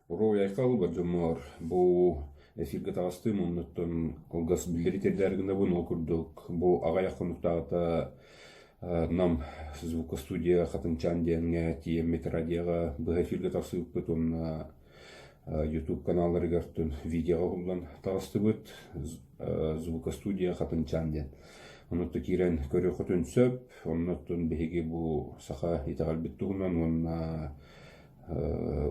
Уруй-айхал бар дьоммор бу эфиргэ таҕыстым оннуттан кылгас биллэрии тиэрдээри гынабын ол курдук бу аҕыйах хонуктааҕыта Нам звукостудия Хатыҥчаан диэҥҥэ тиийэммит радиоҕа быһа эфиргэ тахсыбыппыт уонна YouTube каналларыгар видеоҕа уһуллан таҕыстыбыт звукостудия Хатыҥчаан диэн. Оннуттан киирэн көрүөххүтүн сөп. Оннуттан биһиги бу саха итэҕэлбит туһунан уонна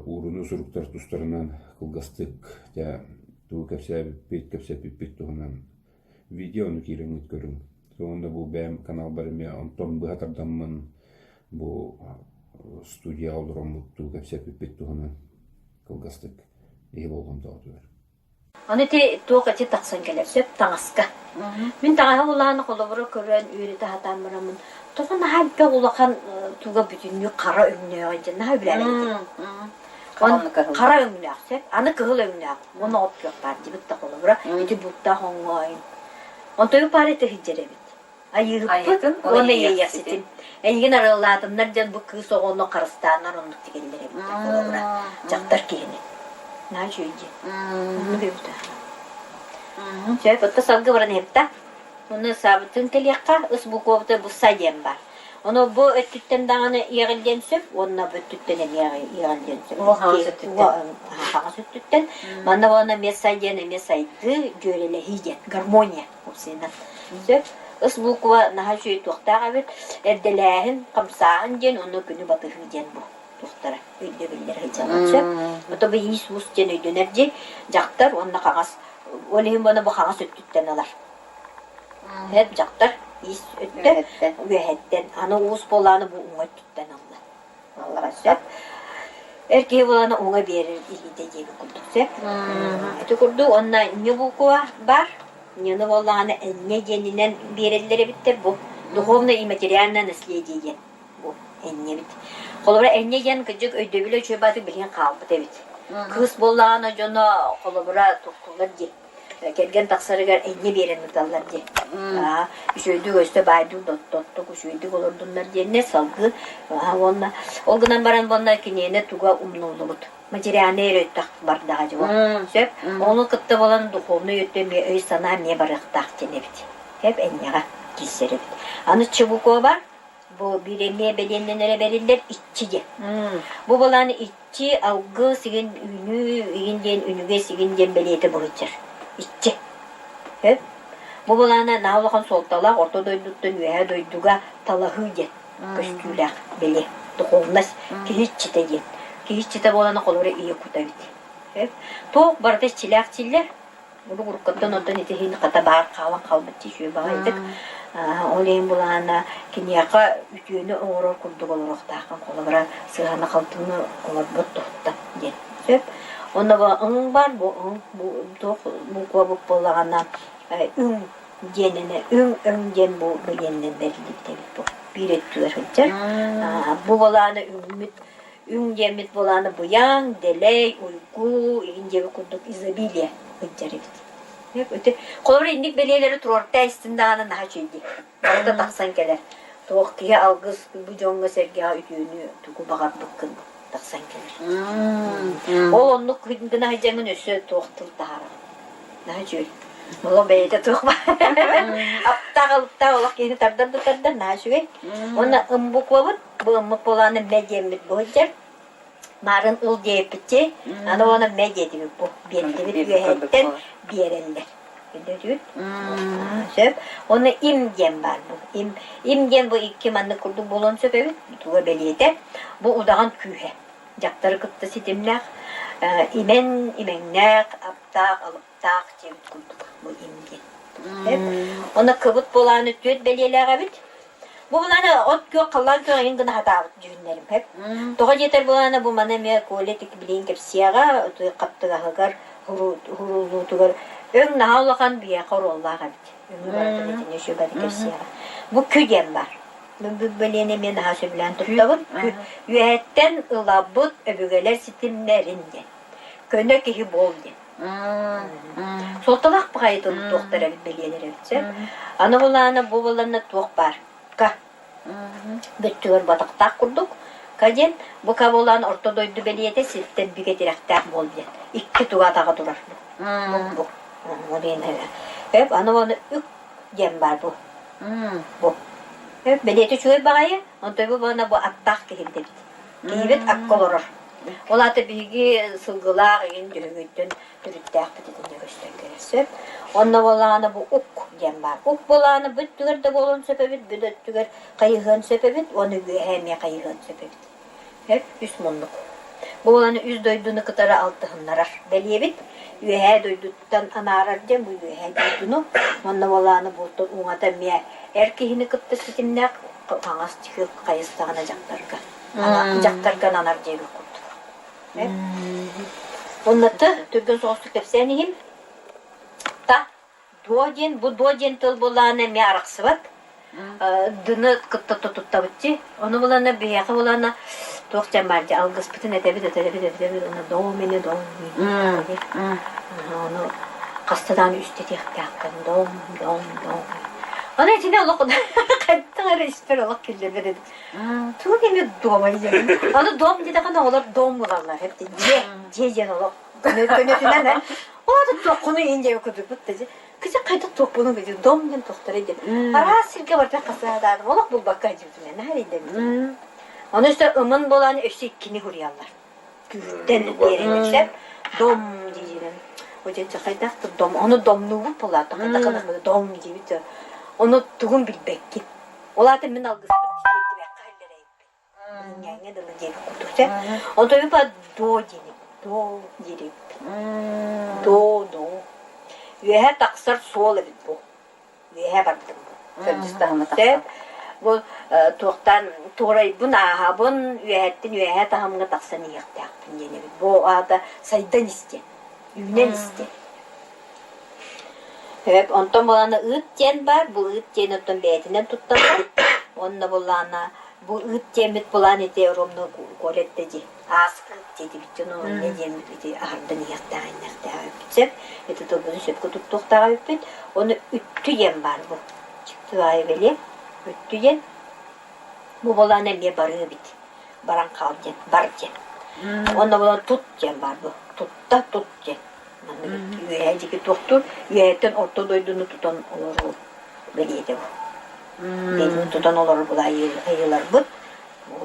уурунуу суруктар тустарынан кылгастык дьэ тугу кэпсээбиппит, кэпсэппиппит туһунан видеону киирэҥҥит көрүҥ. Уонна бу бэйэм каналбар эмиэ онтон быһа тардаммын бу студияҕа олороммут тугу кэпсэппиппит туһунан кылгастык иһи болҕомтоҕутугар. Аны ити туох ити тахсан кэлэр сөп таҥаска. Мин таҥаһы улаана холобура көрөн үөрэтэ сатаан бараммын тоҕо наһаа элбэх улахан туга бүтүннүү хара өҥнөөҕүй диэн наһаа үбүлээбэт Хара өҥнөөх сөп. Аны кыһыл өҥнөөх. Уонна от күөх баар дибит да холобура ити бууттаах оҥҥоойун. Онтон паар ити сылдьар эбит. Айыыһыппыт уонна Иэйэхситин. Эйигин арыаллаатыннар диэн бу кыыс оҕону харыстааннар оннук тигэллэр эбит холобура дьахтар киһини. Наһаа үчүгэй дии. Оннук эбит. Сөп, отто салгы баран иһипта. Уну саабытын кэлиэххэ ыс буквабыта бу са диэн бар. Ону бу өттүттэн даҕаны иэҕиллиэн сөп уонна бу өттүттэн эмиэ иэҕиллиэн сөп. Хаҥас өттүттэн. Хаҥас өттүттэн. Манна уонна эмиэ сай диэн эмиэ сайдыы, дьүөрэлэһии диэн, гармония. Уксина. Сөп. Ыс буква наһаа үчүгэй туохтаах эбит. Эрдэлээһин, хамсааһын диэн уонна күнү батыһыы диэн бу туохтара өйдөбүллэр сылдьаллар. Сөп. Ото бу иис-уус диэн өйдөнөр дии. Дьахтар уонна хаҥас. Ол иһин буона бу хаҥас өттүттэн ылар. Эп дьахтар иис өттө үөһэттэн. Аны уус буолааны бу уҥа өттүттэн ылла. Аллара сөп. Эр киһи буолана уҥа биэрэр илиитэ диэбит курдук сөп. Ити курдук уонна ньы буква бар. Ньыны буоллаҕына энньэ диэнинэн биэрэллэр эбиттэр бу. Духовное и материальное наследие диэн бу энньэ эбит. Холобура энньэ диэн кырдьык өйдөбүлэ үчүгэй баатык билигин хаалбыт эбит. Кыыс буоллаҕына дьоно холобура туттуллар диэн кэргэн тахсарыгар энньэ биэрэн ыыталлар дии. Үчүгэйдик өссө баайдык доттоттук үчүгэйдик олордуннар диэннэр салгыы уонна ол гынан баран буонна киниэнэ туга умнуллубут. Материальнай эрэ өттөх бардаҕа дьэ сөп. Ону кытта буолан духовнай өттө эмиэ өй-санаа эмиэ барыахтаах диэн эбит. Сөп энньэҕэ киирсэр эбит. Аны Чебукова бу биир эмиэ бэлиэннэнэрэ бэриллэр иччи диэн. Бу былаан Иччи, алгыс игин үүнүү игин диэн үнүгэс игин диэн бэлиэтэ быһыччар. Иччи. Сөп. Бу былаана наһаа улахан суолталаах орто дойдуттан үөһээ дойдуга талаһыы диэн көстүүлээх бэлиэ. Духовность киһи иччитэ диэн. Киһи иччитэ буолана холобура ийэ кута эбит. Сөп. Туох барыта иччилээх дииллэр. Уруккуттан онтон ити иһин хата баар хаалан хаалбыт дии үчүгэй баҕайытык. Ол иһин былаана киниэхэ үтүөнү оҥорор курдук олоруохтааххын холобура сыһаны-халтыны оҥорбот туһуттан диэн сөп. Онно бу ың бар, бу ың бу туох буква буоллаҕына үҥ диэнинэ үҥ өҥ диэн бу бэлиэннэн бэриллибит эбит бу биир өттүгэр сылдьар. Бу былаана үҥмүт Үҥ диэммит буолааны быйаҥ, дэлэй, уйгу, игин диэби курдук изобилие сылдьар эбит. Ити холобура инник бэлиэлэри туруортаа истин даҕаны наһаа үчүгэй дии. Барыта тахсан кэлэр. Туох киһи алгыс бу дьоҥҥо-сэргэҕэ үтүөнү тугу баҕарбыккын тахсан кэлэр. Ол оннук гына сылдьаҥҥын өссө туох тыл таһаарар. Наһаа үчүгэй. Олох бэйэтэ туох баар. Аптаах алыптаах олох киһини тардан да тардан наһаа үчүгэй. Уонна ымбукуобут Бу ыммыт буолааны мэ диэммит бу сылдьар. Маарын ыл диэппитчи, аны уонна мэ диэтибит бу. Биэрдибит үөһэттэн биэрэллэр. Өйдөтүбүт? Сөп. Уонна им диэн баар бу. Им, им диэн бу икки маннык курдук буолуон сөп эбит. Туга бэлиэтэ. Бу удаҕан күүһэ. Дьахтары кытта ситимнээх, имэн, имэҥнээх, аптаах, алыптаах диэбит курдук бу им диэн. Онно кыбыт буолааны түөрт бэлиэлээх эбит. Бу булааны от күөх халлаан күөх эҥин гына хатаабыт дьүһүннэрим хэп. Тоҕо диэтэр булааны бу маны эмиэ Коля тик билигин кэпсиэҕэ, хаптыгаһыгар, хуруулуутугар өҥ наһаа улахан биһиэхэ оруоллаах эбит. Өҥү барытын итини үчүгэйдик кэпсиэҕэ. Бу кү диэн баар. Бу бэлиэни эмиэ наһаа сөбүлээн туттабын. Үөһэттэн ылабыт өбүгэлэр ситимнэрин диэн. Көнө киһи буол диэн. Суолталаах баҕайы тыл туохтар эбит бэлиэлэр эбит сөп. Аны булаана бу буланна туох баар ка бүттүгэр батахтаах курдук. Ка диэн бу ка буолан орто дойду бэлиэтэ сиртэн бигэ тирэхтээх буол диэн. Икки туга атаҕа турар бу. Бу бу. Диэн Өп аны оны үк диэн баар бу. Бу. Өп бэлиэтэ үчүгэй баҕайы, онтон бу буона бу аттаах киһибит эбит. Киһибит акка олорор. Ол аата биһиги сылгылаах игин дьөһөгөйтөн төрүттээхпит итиннэ көстөн кэлэр сөп. Онно буоллаҕына бу ук диэн баар. Ук буоллаҕына бу өттүгэр да буолуон сөп эбит, бу да өттүгэр хайыһыан сөп эбит уонна үөһээ эмиэ хайыһыан сөп эбит. Сөп, үс муннук. Бу буолан үс дойдуну кытары алтыһыннарар бэлиэбит. Үөһээ дойдуттан анаарар диэн бу үөһээ дойдуну. Онно буоллаҕына буолтун уҥата эмиэ эр киһини кытта ситимнээх хаҥас хайыстаҕына дьахтарга. Дьахтарга ананар диэбит курдук. Оннута түргэн соҕустук кэпсээн иһин та дуо диэн бу дуо диэн тыл буоллаҕына эмиэ арахсыбат дыны кытта туттабытчи ону булана биһиэхэ булана туох диэн баар дии алгыспытын этэбит этэбит этэбит ону дом ини дом ону хаста даҕаны үстэтиэхтээххин дом дом дом ону итини олох хайдах эрэ испэр олох киллэрбэт этим Тугу эмэ дома диэн. Аны дом диэтэххинэ оҕолор дом булаллар. Дьиэ, дьиэ диэн олох көнөтүнэн э. Оо туоххуну иин диэбит курдукпут да дьэ. Кыжа хайдах туохпуну диэн дом диэн туохтара диэн. Араас сиргэ барда хасаадааным олох булбакка дьибитинэн наһаа эрэйдэммитим. Ону өссө ымын буолан өссө иккини хуруйаллар. Күүттэн биэрэн дом диирин. О дьэ хайдах дом ону домнуубут буолаата хайдах дом диэбит. Ону тугун билбэккин. Ол аата мин алгыспын тириэрдибэххэ үллэрэйиппин. Билиҥҥээҥҥэ дылы диэбит курдук чэ. Онтон па до диэни до диириппин. До до. Үөһэ тахсар суол эбит бу. Үөһэ бардым бу. Төрдүс таһыма тахсар. Бу туохтан туорайбын ааһабын үөһэттэн үөһэ таһымҥа тахсан иһиэхтээхпин диэн эбит. Бу аата сайдан истиэн, үүнэн истиэн. Сөп, онтон буолаана ыыт диэн баар, бу ыыт диэн оттон бэйэтинэн тутталлар. Уонна буоллаҕына бу ыыт диэммит булаан ити оромно Коля эттэ дии, аас ыыт диэтибит дьон онно диэммит ити аһардан иһиэхтээх иннэхтээх эбиппит сөп. Ити тылбытын сөпкө туттуохтаах эбиппит. Ону үттү диэн баар бу. Чыктыбаайы бэлиэ. Үттү диэн. Бу буолаана эмиэ барыы эбит. Баран хаал диэн, бар диэн. Уонна буолан тут диэн баар бу. Тутта тут диэн. Маннык үөһээ диэки туохтуур, үөһэттэн орто дойдуну тутан олоруу бэлиэтэ бу. Бэйэтин тутан олорор була айыыларбыт.